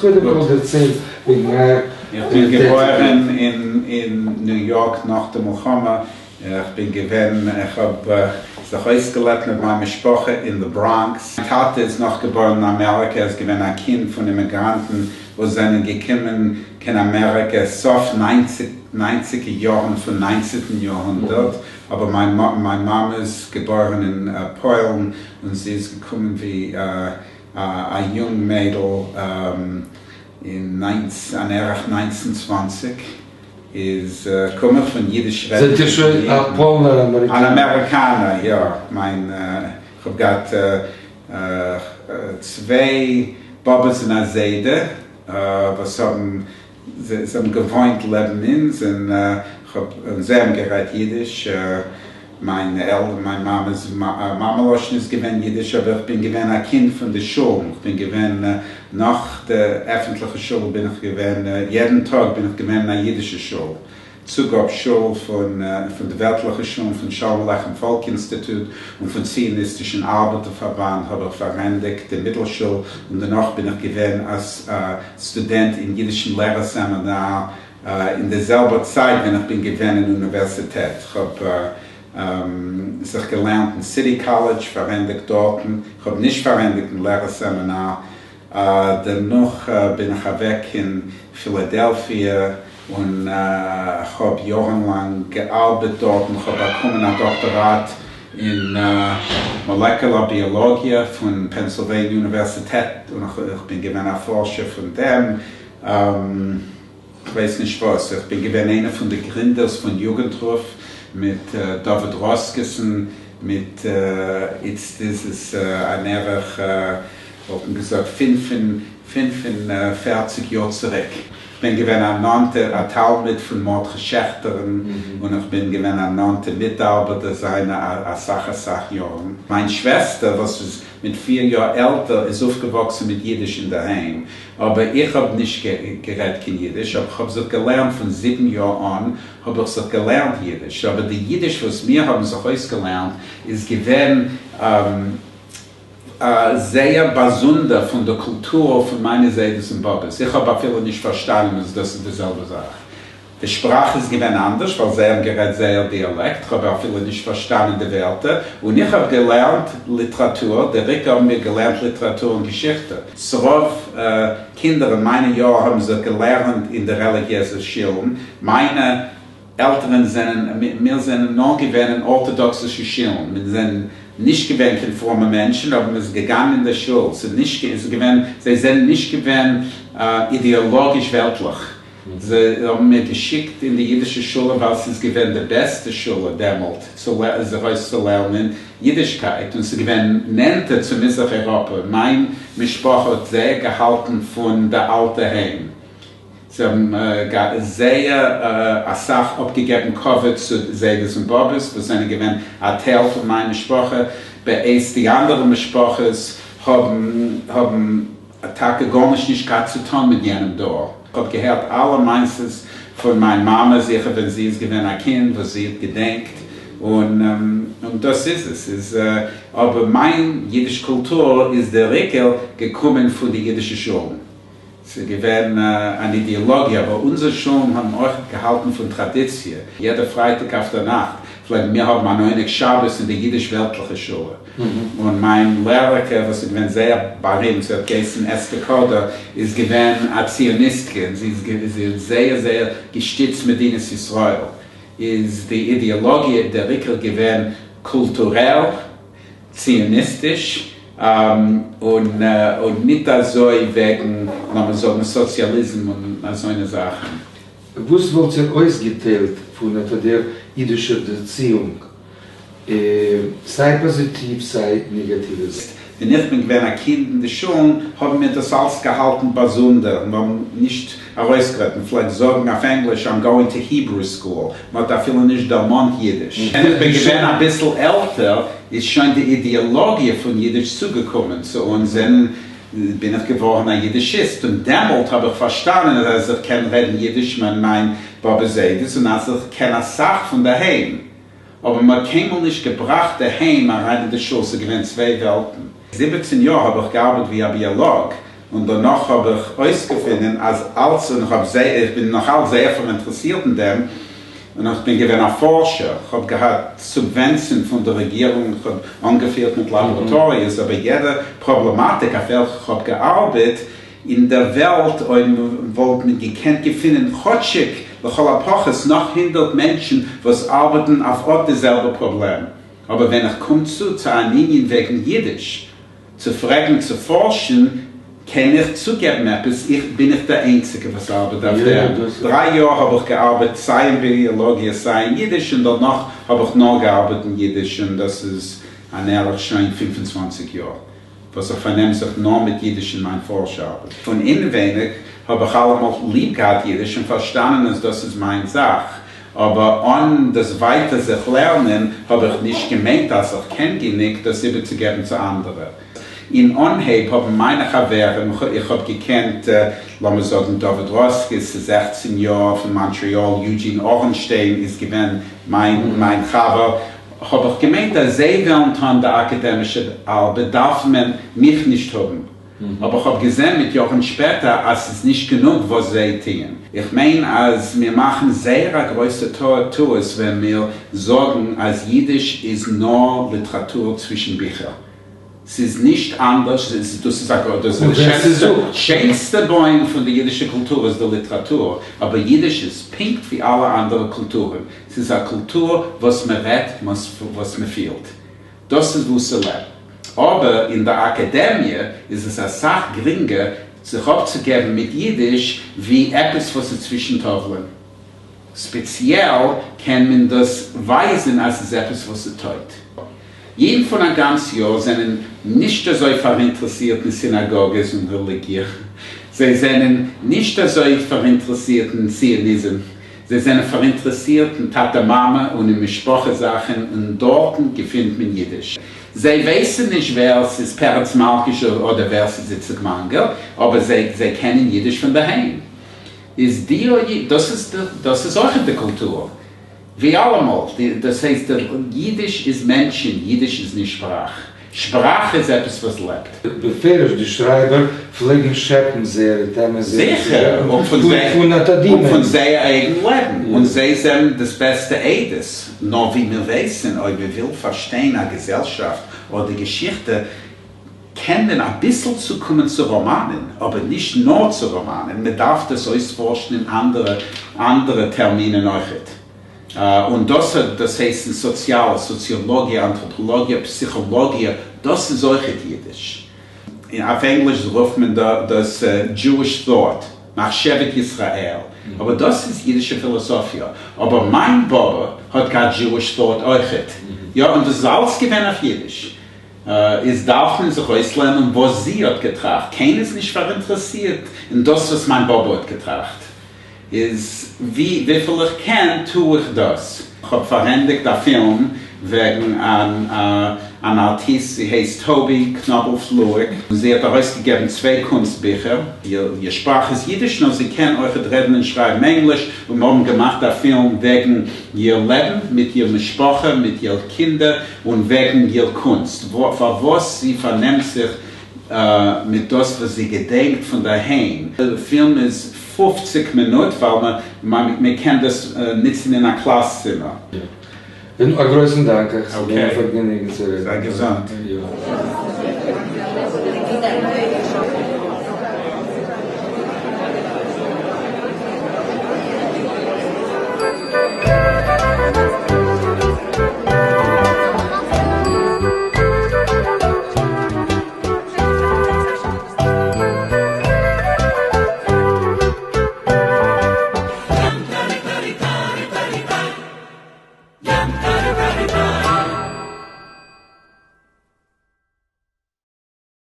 קודם כל דערציילט וועגן אייער איך בין געבוירן אין ניו יארק נאך די מלחמה, איך בין געווען, איך האב זיך אויסגעלעבט מיט מיין משפחה אין די בראנקס, מיין טאטע איז נאך געבוירן אין אמעריקע, ער איז געווען א קינד פון אימיגראנטן וואס זענען געקומען קיין אמעריקע סוף ניינציגער יארן פון ניינצנטן יארהונדערט, אבער מיין מאמע איז געבוירן אין פוילן און זי איז געקומען ווי א יונג מיידל אין אן ערך 1920 איז קום איך פון אידיש זענט איר שוין א פולנער אמעריקאנער? אן אמעריקאנער, יא. מיין, כ'האב געהאט צוויי באבעס און א זיידע וואס האבן, זיי האבן געוואוינט לעבן אונז און כ'האב, זיי האבן גערעדט אידיש. מיין מיין מאמע'ס מאמע לשון איז געווען אידיש, אבער איך בין געווען א קינד פון די שולן, איך בין געווען נאך די עפנטליכע שול בין איך געווען, יעדן טאג בין איך געווען אין א אידישע שול, צוגאב שול פון פון די וועלטליכע שולן פון שלום עליכם פאלק אינסטיטוט און פון ציוניסטישן ארבעטער פארבאנד האב איך פארענדיגט די מיטלשול, און דערנאך בין איך געווען א סטודענט אין אידישן לערער סעמינאר אין דער זעלבער צייט ווען איך בין געווען אין אוניווערסיטעט. כ'האב זיך געלערנט אין סיטי קאלעדזש, פארענדיגט דארטן. כ'האב נישט פארענדיגט אין לערער סעמינאר. דערנאך בין איך אוועק אין פילאדעלפיע און כ'האב יארן לאנג געארבעט דארטן. כ'האב באקומען א דאקטאראט אין מאלעקולאר ביאלאגיע פון פענסילוועניע אוניווערסיטעט און כ'בין געווען א פארשער פון דעם. כ'ווייס נישט וואס, איך בין געווען איינער פון די גרינדערס פון יוגנטרוף מיט דוד ראסקעסן, מיט איצט איז עס אן ערך וואלט מען געזאגט 45 יאר צוריק. כ'בין געווען א נאנטער א תלמיד פון מרדכי שעכטער'ן און איך בין געווען א נאנטע מיטארבעטער זיינע אסאך אסאך יארן. מיין שוועסטער וואס איז מיט פיר יאר עלטער איז אויפגעוואקסן מיט אידיש אינדערהיים, אבער איך האב נישט גערעדט קיין אידיש, אבער כ'האב זיך געלערנט פון 7 יאר אן האב איך זיך געלערנט אידיש, אבער די אידיש וואס מיר האבן זיך אויסגעלערנט איז געווען זייער באזונדער פון די קולטור פון מיינע זיידעס און באבעס, איך האב אפילו נישט פארשטאנען אז דאס איז די זעלבע זאך. די שפראך איז געווען אנדערש ווייל זיי האבן גערעדט זייער דיאלעקט, כ'האב אפילו נישט פארשטאנען די ווערטער, און איך האב געלערנט ליטעראטור, דער עיקר האבן מיר געלערנט ליטעראטור און געשיכטע. ס'רוב קינדער אין מיינע יאר האבן זיך געלערנט אין די רעליגיעזע שילן, מיינע עלטערן זענען, מיר זענען נאר געווען אין ארטאדאקסישע שילן, מיר זענען נישט געווען קיין פרומע מענטשן, אבער מ'איז געגאנגען אין די שול, ס'איז נישט געווען, זיי זענען נישט געווען אידעאלאגיש וועלטליך. זיי האבן מיר געשיקט אין די אידישע שולע ווייל ס'איז געווען די בעסטע שולע דעמאלט צו זיך אויסצולערנען אידישקייט און ס'איז געווען נענטער צו מזרח אירופה. מיין משפחה האט זייער געהאלטן פון די אלטע היים. זיי האבן זייער אסאך אפגעגעבן כבוד צו זיידעס און באבעס וואס זענען געווען א טייל פון מיין משפחה, בעת די אנדערע משפחות האבן טאקע גארנישט נישט געהאט צו טון מיט יענעם דור. כ'האב געהערט אלע מעשות פון מיין מאמע זיכער ווען זי איז געווען א קינד וואס זי האט געדענקט, און דאס איז עס. איז אבער מיין אידיש קולטור איז דער עיקר געקומען פון די אידישע שולן. ס'איז געווען אן אידעאלאגיע, אבער אונזער שולן האבן אויך געהאלטן פון טראדיציע. יעדע פרייטאג אויף דער נאכט פלעגן מיר האבן אן עונג שבת אין די אידיש-וועלטליכע שולע. און מיין לערערקע וואס איז געווען זייער בארימט, זי האט געהייסן אסתר קאדא, איז געווען א ציוניסטקע און זי האט זייער זייער געשטיצט מדינת ישראל, איז די אידעאלאגיע דער עיקר געווען קולטורעל, ציוניסטיש, און ניט אזוי וועגן, לאמיר זאגן, סאציאליזם און אזוינע זאכן. וואס וואלט איר אויסגעטיילט פון אט דער אידישער דערציאונג? סיי פאזיטיוו סיי נעגאטיוו. ווען איך בין געווען א קינד אין די שולן האבן מיר דאס אלץ געהאלטן באזונדער, מיר האבן נישט ארויסגערעדט, מען פלעגט זאגן אויף ענגליש I'm going to Hebrew school, מען האט אפילו נישט דערמאנט אידיש. ווען איך בין געווען אביסל עלטער איז שוין די אידעאלאגיע פון אידיש צוגעקומען צו אונז און בין איך געווארן א אידישיסט, און דעמאלט האב איך פארשטאנען אז איך קען רעדן אידיש מיט מיין באבע זיידעס און אז איך קען אסאך פון דערהיים. אבער מ'האט קיינמאל נישט געבראכט די היים אריין אין די שול, ס'איז געווען צוויי וועלטן. 17 יאר האב איך געארבעט ווי א ביאלאג. און דערנאך האב איך אויסגעפונען אז אלץ, און איך האב זייער, איך בין נאך אלץ זייער פאראינטערעסירט אין דעם, און איך בין געווען א פארשער, איך האב געהאט סובווענצן פון די רעגירונג, איך האב אנגעפירט מיט לאבאראטאריעס, אבער יעדע פראבלעמאטיק אויף וועלכע איך האב געארבעט אין דער וועלט, אויב וואלט מען געקענט געפינען כאטשיג לכל הפחות נאך 100 מענטשן וואס ארבעטן אויף אט די זעלבע פראבלעם. אבער ווען איך קום צו צו אן ענין וועגן אידיש, צו פרעגן צו פארשן, קען איך צוגעבן עפעס, איך בין איך דער איינציגער וואס ארבעט אויף דעם. 3 יאר האב איך געארבעט סיי אין ביאלאגיע סיי אין אידיש, און דערנאך האב איך נאר געארבעט אין אידיש, און דאס איז אן ערך שוין 25 יאר וואס איך פארנעם זיך נאר מיט אידיש אין מיין פארש-ארבעט. פון אינווייניג האב איך אלעמאל ליב געהאט אידיש און פארשטאנען אז דאס איז מיין זאך, אבער אן דאס ווייטער זיך לערנען האב איך נישט געמיינט אז איך קען גענוג דאס איבערצוגעבן צו אנדערע. אין אנהייב האבן מיינע חברים, איך האב געקענט לאמיר זאגן דוד ראסקיס, 16 יאר פון מאנטריאל, יוג'ין ארנשטיין איז געווען מיין חבר, האב איך געמיינט אז זיי וועלן טון די אקאדעמישע ארבעט דארף מען מיך נישט האבן. אבער איך האב געזען מיט יארן שפעטער אז ס'איז נישט גענוג וואס זיי טוען. איך מיין אז מיר מאכן זייער א גרויסע טעות ווען מיר זאגן אז אידיש איז נאר ליטעראטור צווישן ביכער. ס'איז נישט אנדערש, דאס איז א דאס איז די שענסטע בוים פון די אידישע קולטור איז די ליטעראטור, אבער אידיש איז פונקט ווי אלע אנדערע קולטורן, ס'איז א קולטור וואס מען רעדט, וואס מען פילט. דאס איז וואו ס'לעבט. אבער אין דער אקאדעמיע איז עס אסאך גרינגער זיך אפצוגעבן מיט אידיש ווי עפעס וואס איז צווישן טאוולען. ספעציעל קען מען דאס ווייזן אז ס'איז עפעס וואס איז טויט. אידן פון א גאנץ יאר זענען נישט אזוי פאראינטערעסירט אין סינאגאגעס און רעליגיע. זיי זענען נישט אזוי פאראינטערעסירט אין ציוניזם. זיי זענען פאראינטערעסירט אין טאטע-מאמע און אין משפחה זאכן און דארטן געפינט מען אידיש. זיי ווייסן נישט ווער ס'איז פרץ מארקיש אדער ווער ס'איז איציק מאנגער, אבער זיי קענען אידיש פון דערהיים. איז די דאס איז דאס איז אויכעט די קולטור. ווי אלעמאל, דאס הייסט אידיש איז מענטשן, אידיש איז נישט שפראך. שפראך איז עפעס וואס לעבט. בפירוש די שרייבער פלעגן שעפן זייערע טעמעס זיכער, און פון זייער אייגן לעבן, און זיי זענען דאס בעסטע עדות. נאר ווי מיר ווייסן, אויב מען וויל פארשטיין א געזעלשאפט אדער געשיכטע, קען מען אביסל צוקומען צו ראמאנען, אבער נישט נאר צו ראמאנען, מען דארף דאס אויספארשן אין אנדערע טערמינען אויכעט. און דאס דאס הייסט אין סאציאלע, סאציאלאגיע, אנטראפאלאגיע, פסיכאלאגיע, דאס איז אויכעט אידיש. אויף ענגליש רופט מען דאס Jewish thought, מחשבת ישראל, אבער דאס איז אידישע פילאסאפיע. אבער מיין באבע האט געהאט Jewish thought אויכעט. יא, און דאס איז אלץ געווען אויף אידיש. איז דארף מען זיך אויסלערנען וואס זי האט געטראכט. קיינער איז נישט פאראינטערעסירט אין דאס וואס מיין באבע האט געטראכט. איז ווי וויפיל איך קען טו איך דאס. כ'האב פארענדיגט א פילם וועגן אן ארטיסט, זי הייסט טובי קנאבל פלואיק, און זי האט ארויסגעגעבן צוויי קונסט ביכער, איר שפראך איז אידיש נאר זי קען אויכעט רעדן און שרייבן ענגליש, און מיר האבן געמאכט א פילם וועגן איר לעבן מיט איר משפחה, מיט איר קינדער, און וועגן איר קונסט, פארוואס זי פארנעמט זיך מיט דאס וואס זי געדענקט פון דערהיים. די פילם איז 50 מינוט ווייל מען קען דאס נוצן אין א קלאס צימער. א גרויסן דאנק אייך, ס'איז געווען א פארגעניגן צו רעדן. זיי געזונט. יא.